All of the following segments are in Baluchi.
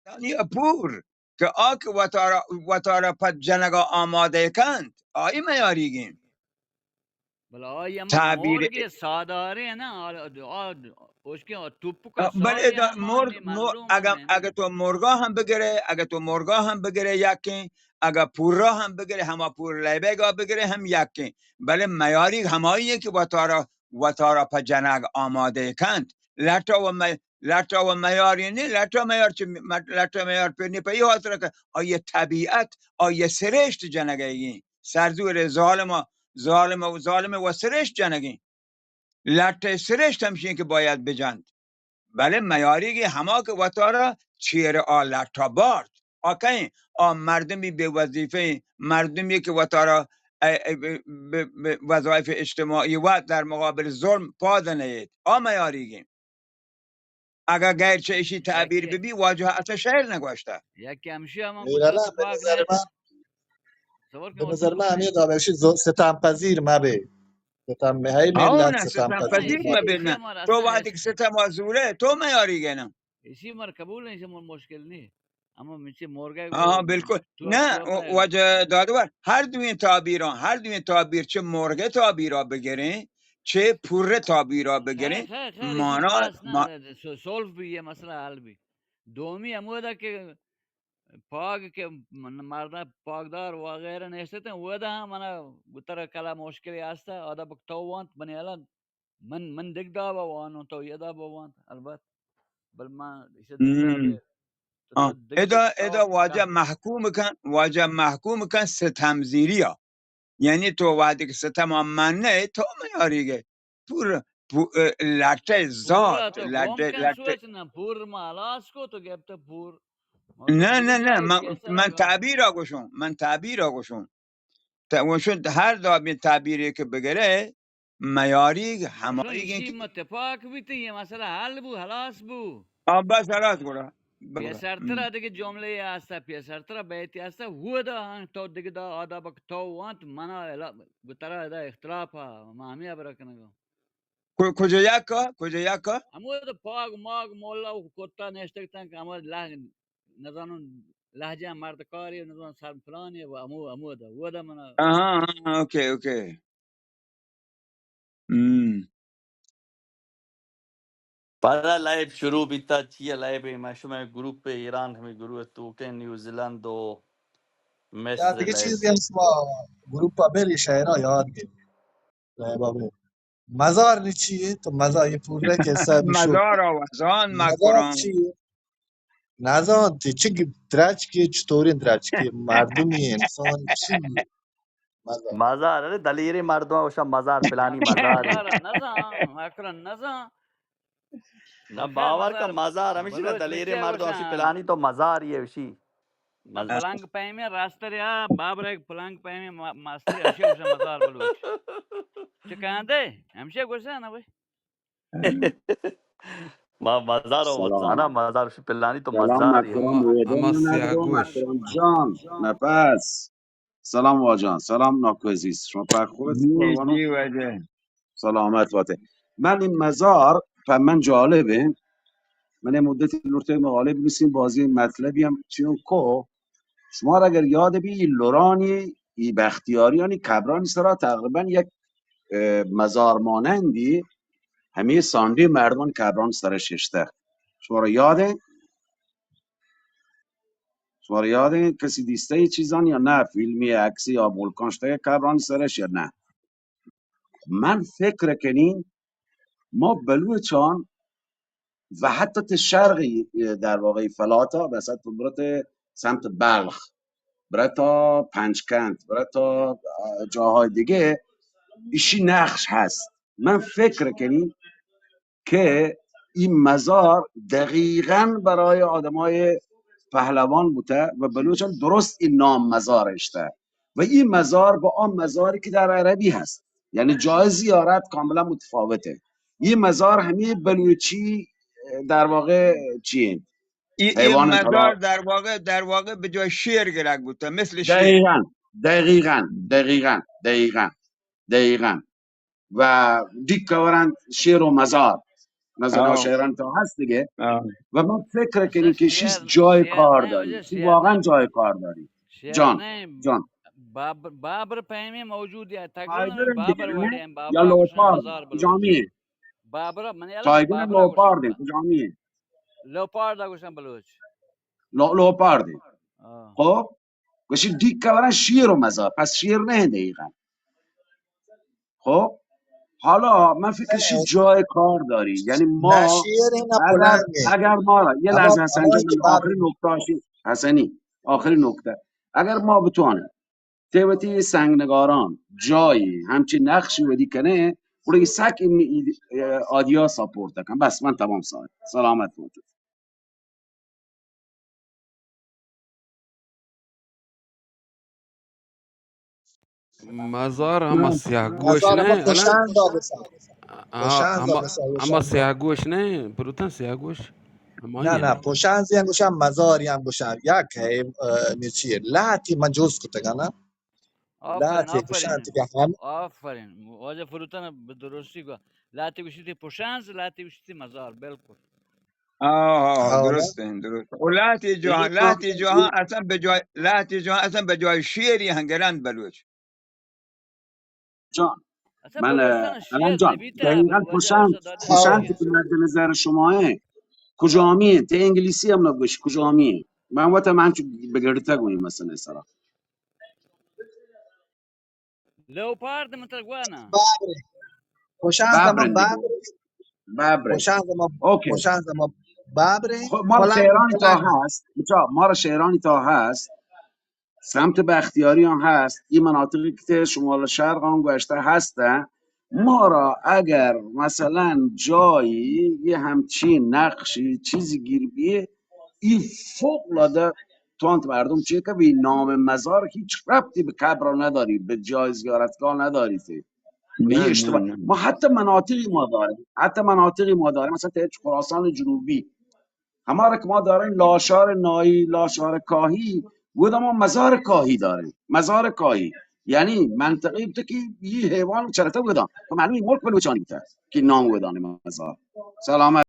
یعنی پور کہ آ کہ وتارا، وتارا پہ جنگا آمادہ کنت، آئی میاریگیں. بلے آئی ہما تعبیر مرگ سادارے نا، آ، آ، اوشکیں توپک بلے سادے ادا ہم مرگ، آنی مو-، مظلوم اگا، ہم اگا تو مرگا ہم بگرے، اگا تو مرگا ہم بگرے یکیں، اگا پورا ہم بگرے، ہما پور لیبیگا بگرے ہم یکیں. بلے میاریگ ہمائی کہ وتارا، وتارا پہ جنگ آمادہ کنت. لٹا و می-، لٹا و میاری نی، لٹا میار چہ م-، لٹا میار پر نی پہ ای خاطر کہ آئی طبیعت، آئی سرشت جنگی. سرزور ظالم، ظالم و ظالم و سرشت جنگی. لٹ سرشت ہمشی کہ باید بجنت. بلے میاریگی ہما کہ وتارا چیر آ لٹا بارت. آ کئیں؟ آ مردمی بے وظیفہ، مردمی کہ وتارا، ا، ا، ب-، ب-، ب-، وظایف اجتماعی و در مقابل ظلم پاد نیت. آ میاریگی. اگا غیر چہ اشی تعبیر ببی، واجہ اصلا شعر نگوشتہ. یکی ہمشی ہم گوشتہ اتفاق نہ. تصور کن، بہ نظر من ہمے دابہ اشی ستم پذیر مبے. ستم، ہئی ملت ستم پذیر مبے. نہ، تو وہدی کہ ستم زورے، تو میاریگے نہ. اشی مر قبول نہیں، اشی مر مشکل نہیں. اما من چہ مرگے ہاں، بالکل. نہ، واجہ دادور، ہر دوئیں تعبیراں، ہر دوئیں تعبیر چہ مرگے تعبیرا بگریں، چہ پورے تعبیرا بگریں، مانا، ما-، سو-، سولف بھی یہ مسئلہ حل بھی. دومی ہمودا کہ پاگ کہ من-، مردم پاگدار وغیرہ نیستن، اودا ہم منا گتر کلا مشکلی ہستا، آدا بک تو وانت، منی الان من، من دگہ دابا وانوں، تو یہ دابا وانت، البت. بل من ایشی دگہ دابے، تو، تو دگہ ادا، ادا واجہ محکوم کن، واجہ محکوم کن ستم زیریا. یعنی تو وہدی کہ ستم من نہ، تو میاریگے. پور، پو-، ا، لٹے ذات، لٹے، لٹے. سوچ نہ، پور ما ہلاس کو تو گپت پور. نہ، نہ، نہ، من، من تعبیرا گوشوں، من تعبیرا گوشوں. ت-، و شد ہر دابیں تعبیرے کہ بگرے، میاریگ ہماییگ انت کہ ما تپاک بیت، یہ مسئلہ حل بو، ہلاس بو. آ، بس ہلاس گڑا. پیسرترا دگہ جملے ہستا، پیسرترا بیتی ہستا، اودا ہاں تو دگہ دا آدا بک تو وانت، منا الا-، گترا ادا اختلاف ہا، ما ہمیں ابرا کنگا. کو-، کجا یکا؟ کجا یکا؟ ہمود پاگ ماگ مولا و کتا نشتگ تن کہ ہمود لہ-، نزانوں لہجہ مرد کاری، نزانوں سر فلانی، و ہمو-، ہمود، اودا منا. آہاں، آہاں، اوکے، اوکے. ہم. پدا لائیو شروع بیتا، چیا لائیو ایں؟ ما شمئے گروپ ایران، ہمے گروپ توکیں نیوزی لینڈ و مصر. یا دگہ چیزے ہم شما گروپ ء بری شئیرا یاد گری. لائیو ء بری. مزار نی چی ئے؟ تو مزار یہ پورا قصہ بشو. مزار آوازان مزار مکران. چی ئے؟ نزانتی چی درچکے، چطوری درچکے، مردمی انسان چی؟ مزار. مزار، ارے دلیری مردم اوشا مزار، پلانی مزار. نزان، مکران نزان. نہ، باور کن، مزار ہمیشی نہ، دلیری مردم اوشی پلانی تو مزار یہ اوشی. پلنگ پیمیں راستر یا بابر ایک پلنگ پیمیں ما-، ماسٹر ہمیشی اوشا مزار بلوچ. چکاندے؟ ہمیشی گوشے نا بھائی. ما مزار و سلام. وطانا مزار شی پلانی تو سلام، مزاری. اکرم، اما سیاہ گوش. اکرم جان، نفس. سلام واجان، سلام ناکو عزیز. شما پر خود جی، قربانو. جی واجہ. سلامت باتے. من این مزار، پر من جالبه. من این مدتی لورتے مقاله بنویسیم، بازی مطلبی هم چیون کو. شما را اگر یاد بی، این لورانی، این بختیاریانی قبرانی سرا تقریباً یک اه، مزار مانندی ہمے سانڈی مردمان قبران سر ششتہ. شما را یاد انت؟ شما را یاد انت؟ کسی دیسته ای چیزان یا نه؟ فیلمی، عکسی یا ملکان شتگه قبران سرش یا نه؟ من فکر کنین ما بلوچان و حتی تا شرقی، در واقع فلاتا، مثلاً تو برو تا سمت بلخ، برو تا پنجکنت، برو تا، اه، جاهای دیگه، ایشی نقش هست. من فکر کنیم که این مزار دقیقاً برای آدمای پهلوان بوده و بلوچان درست این نام مزار اشته. و این مزار با آن مزاری که در عربی هست، یعنی جای زیارت کاملاً متفاوته. این مزار همهٔ بلوچی، در واقع، چیه؟ این، این حیوان مزار انقلاب. در واقع، در واقع به جای شیر گرگ بوده، مثل شیر. دقیقاً، دقیقاً، دقیقاً، دقیقاً، دقیقاً. و ڈیک کورنت شیر و مزار. نزاناں، آو۔ شعرانی تہا ہست دگہ۔ آو۔ و من فکر کنی کہ شیست جای کار داری، واقعاً جای کار داری۔ جان، جان۔ بابر، بابر پیمیں موجود یا تقریباً بابر وڑیں، یا بابر لوپارد، کجامی ہیں؟ بابر، من یلا تائیگر بابر لوپارد ہیں، کجامی ہیں؟ لوپارد گوشن بلوچ۔ لو-، لوپارد ہیں۔ آہ۔ خب، گوشی ڈیک کورن شیر و مزار، پس شیر نہ دقیقاً۔ خب، حالا من فکر شی جای کار داری، یعنی ما اگر، اگر ما را، یہ لحظہ حسن جان، آخری نکتہ شی، حسنی، آخری نکتہ، اگر ما بتوانیں تہ وتی سنگنگاران جایی ہمچین نقشی ودی کنیں، گڑا اے سک این، این، آدیا ساپورت کن۔ بس من تمام ساعت۔ سلامت بوت۔ مزار ہما سیاہ گوش نہ، الان؟ ہما سیاہ گوش نہ، پروتن سیاہ گوش۔ نہ، نہ، پوشانزی ہم گوشاں، مزاری ہم گوشاں، یک ہے، اه، نیچی ہے۔ لہتی من جوز کتگا نا۔ آفرین، لہتی آفرین۔ گوشاں تکا ہم۔ آفرین۔ واجہ فروتن بہ درستی گو۔ لہتی گوشتی پوشانز، لہتی گوشتی مزار، بالکل۔ ہاں، ہاں، ہاں، درست ہیں، درست۔ و لہتی جوہاں، لہتی جوہاں اصلاً بہ جای، لہتی جوہاں اصلاً بہ جای شیری ہنگرند بلوچ۔ جان، من، الان جان، دقیقاً پوشانت، پوشانت کہ مد نظر شما ہیں، کجامی ہیں؟ تہ انگلیسی ہم نگوش، کجامی ہیں؟ من وت ہم انچو بگڑتگ گوئی مسئلہ سرا۔ لیوپارد متر گوانا۔ بابرے۔ پوشانت ہم بابرے۔ بابرے۔ پوشانت ہم، اوکے۔ پوشانت ہم بابرے۔ خب، مارا شعرانی تا ہست، بچا، مارا شعرانی تا ہست۔ سمت بختیاری ہم ہست، اے مناطقی کہ تہ شمال شرق ہم گوشتہ ہستہ۔ مارا اگر مثلاً جایی یه همچین نقشی چیزی گیر بیه، ای فوق العاده توانت مردم چه که بی نام مزار هیچ ربطی به قبر نداری، به جای زیارتگاه نداری. تی به اشتباه. ما حتی مناطقی ما داریم، حتی مناطقی ما داریم، مثلاً تهیچ خراسان جنوبی، ہمارا کہ ما داریں لاشار نائی، لاشار کاہی، گودا ما مزار کاہی داریں، مزار کاہی۔ یعنی منطقی بوتا کہ یہ حیوان چرتا گودا، تو معلومی ملک بلوچانی بوتا کہ نام گودا نے مزار۔ سلامت۔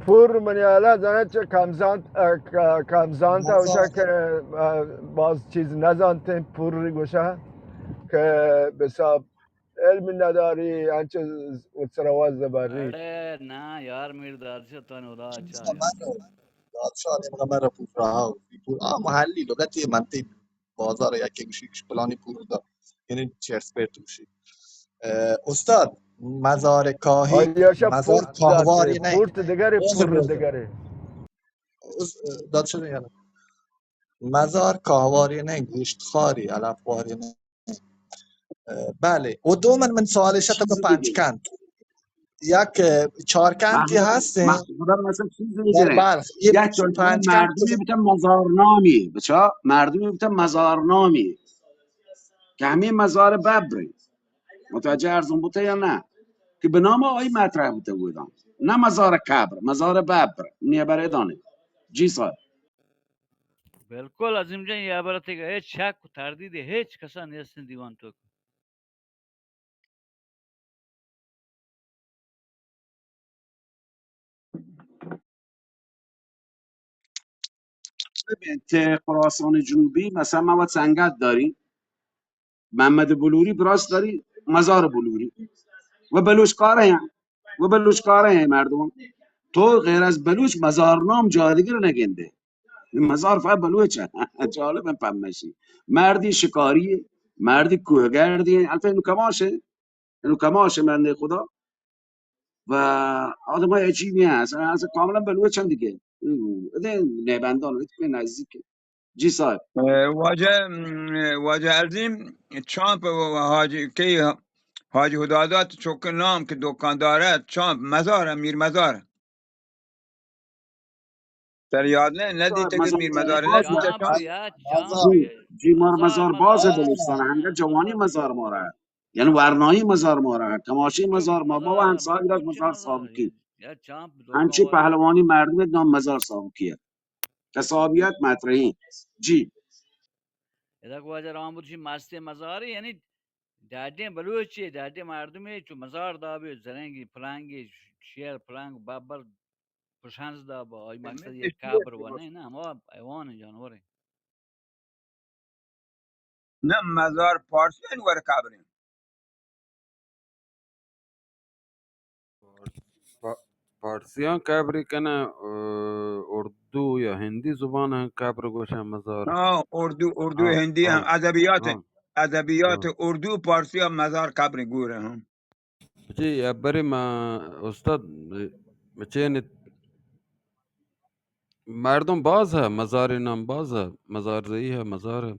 پور منی حالا زانت چہ کمزانت، اه، ک-، کمزانت ء گوشا کہ، اه، باز چیز نزانتیں، پور گوشا کہ بسا علم نداری، انچو اتسروا زبری۔ اڑے نا یار، میر دادشاہ تو نو دا چا۔ دادشاہ نے مگا مرا پور رہا، پور آ محلی لغتی منتی بازار یکی گوشی گوشی پلانی پور دا، یعنی چرس پیٹ گوشی۔ اه، استاد، مزار کاہی، مزار کاہواری نہیں۔ پورت دگرے، پور دگرے۔ اس-، دادشاہ نے یعنی مزار کاہواری نہیں، گوشت خواری، علف خواری نہیں۔ اه، بلے، و دومن من سوال شت کہ پنچ کنت۔ یک، اه، چار کنتی هستیں. در بلخ، یک پنچ کنت. مردمی بوتن مزار نامی، بچا، مردمی بوتن مزار نامی. که همین مزار ببر. متوجه عرضم بوته یا نه؟ که به نام آی مطرح بوته بودن. نه مزار قبر، مزار ببر. نیه بره دانه. جی صاحب. بالکل عظیم جان، یہ عبارت ہے کہ ہچ شک و تردید ہچ کسا نیست دیوان تو۔ ببین، تے خراسان جنوبی، مثلاً ما وت سنگت داری، محمد بلوری براس داری، مزار بلوری. و بلوچ کارہ ہیں، و بلوچ کارہ ہیں مردم. تو غیر از بلوچ مزار نام جادگر نگندے. مزار فقط بلوچ ہے. جالب ہے پمشی. مردی شکاری ہے، مردی کوہگردی ہے. البتہ انو کماش ہے، انو کماش ہے بندے خدا. و آدمای عجیبی ہیں، اصلاً، اصلاً کاملاً بلوچ ہیں دیگه. ادے نیبندان، ادے نزدیک. جی صاحب. اه، واجہ، م، واجہ عظیم، چامپ و حاجی، کی حاجی ہداداد چوک نام کہ دکاندار ہے، چامپ مزار ہے، میر مزار. تر یاد نہ، نہ دیتے کہ میر مزار نہ دیتے چامپ. جی، جی، مار مزار باز ہے بلوچستان، ہنگا جوانی مزار مارا ہے. یعنی ورنایی مزار مارا ہے، کماشی مزار ما، بابا ہم صاحب مزار سابقی. ہنچی پہلوانی مردم نام مزار سابقی ہے. کسابیت مطرحی. جی. ادا کو واجہ رام بخشی ماستے مزاری، یعنی ڈاڈیں بلوچے، ڈاڈیں مردمے چو مزار دابے، زرنگی پلانگی، شیر پلانگ، بابر پشانز دابا، آئی مقصد یک قبر و نہیں نا، ہما حیوان جانور ہیں۔ نہ، مزار پارسی ہیں ور قبر ہیں۔ پا-، پارسیاں قبر کنن، ا، اردو یا ہندی زبان ہیں قبر گوشن مزار۔ ہاں، اردو، اردو، ہاں، ہندی ہم۔ ہاں، ادبیات، ہاں، ادبیات ہاں۔ اردو پارسی ہم مزار قبر گور ہیں۔ جی، ابری ما استاد چین مردم باز ہے، مزار نام باز ہے، مزار زئی ہے، مزار ہے۔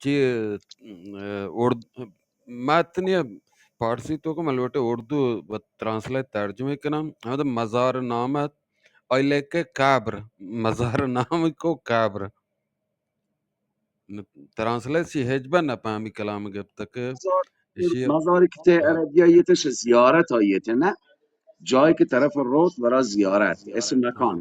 چی، ارد-، متنی پارسی تو کہ من لوٹے اردو و ترانسلیٹ ترجمہ کنم، ہمیں مزار نام ہے، آئی لکھے قبر، مزار نام کو قبر۔ ترانسلیٹ سی ہچبر نہ پہمی کلام گپتہ کہ مزار، ایشی مزار کہ تہ عربی آیتش زیارت آیت نہ، جایی که طرف روت برای زیارت، اسم مکان.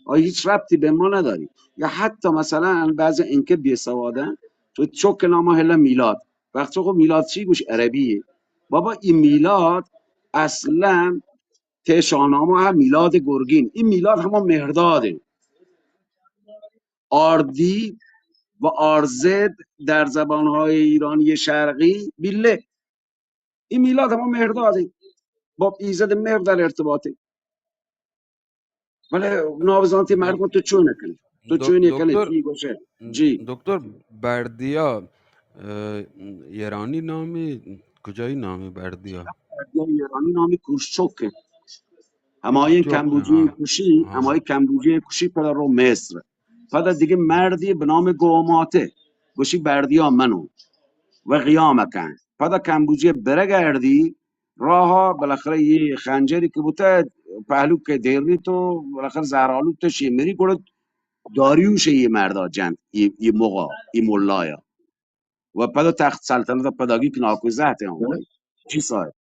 آیا هیچ ربطی به ما نداری. یا حتی مثلاً بعضی اینکه بیسوادن، تو چک نام هلا میلاد. وقتی خب میلاد چی گوش عربیه. بابا، این میلاد اصلاً تہ شاهنامه هم میلاد گرگین. این میلاد همان مهرداده. آردی و آرزد در زبان‌های ایرانی شرقی بیله. این میلاد همان مهرداده. با ایزد مهر در ارتباطه. بلے نابزانتی مردم تو چون نکنی؟ تو چون نکنی؟ دکتر، جی۔ دکتر، بردیا، اه، ایرانی نامی، کجایی نامی بردیا؟ بردیا ایرانی نامی کوشچوک ہے۔ ہمائی کمبوجی کشی، ہمائی کمبوجی کشی پر رو مصر. پدا دیگه مردی به نام گوماته، گوشی بردیا منو و قیام کن. پدا کمبوجی برگردی، راها بالاخره یه خنجری که بوته پهلو که دیری تو بالاخره زهرآلود تو شیمری گڑت داریوش یه مردا جند، یه، یه مغا، یه ملایا. و پدا تخت سلطنت پداگی که ناکو زهت هم. چی صاحب؟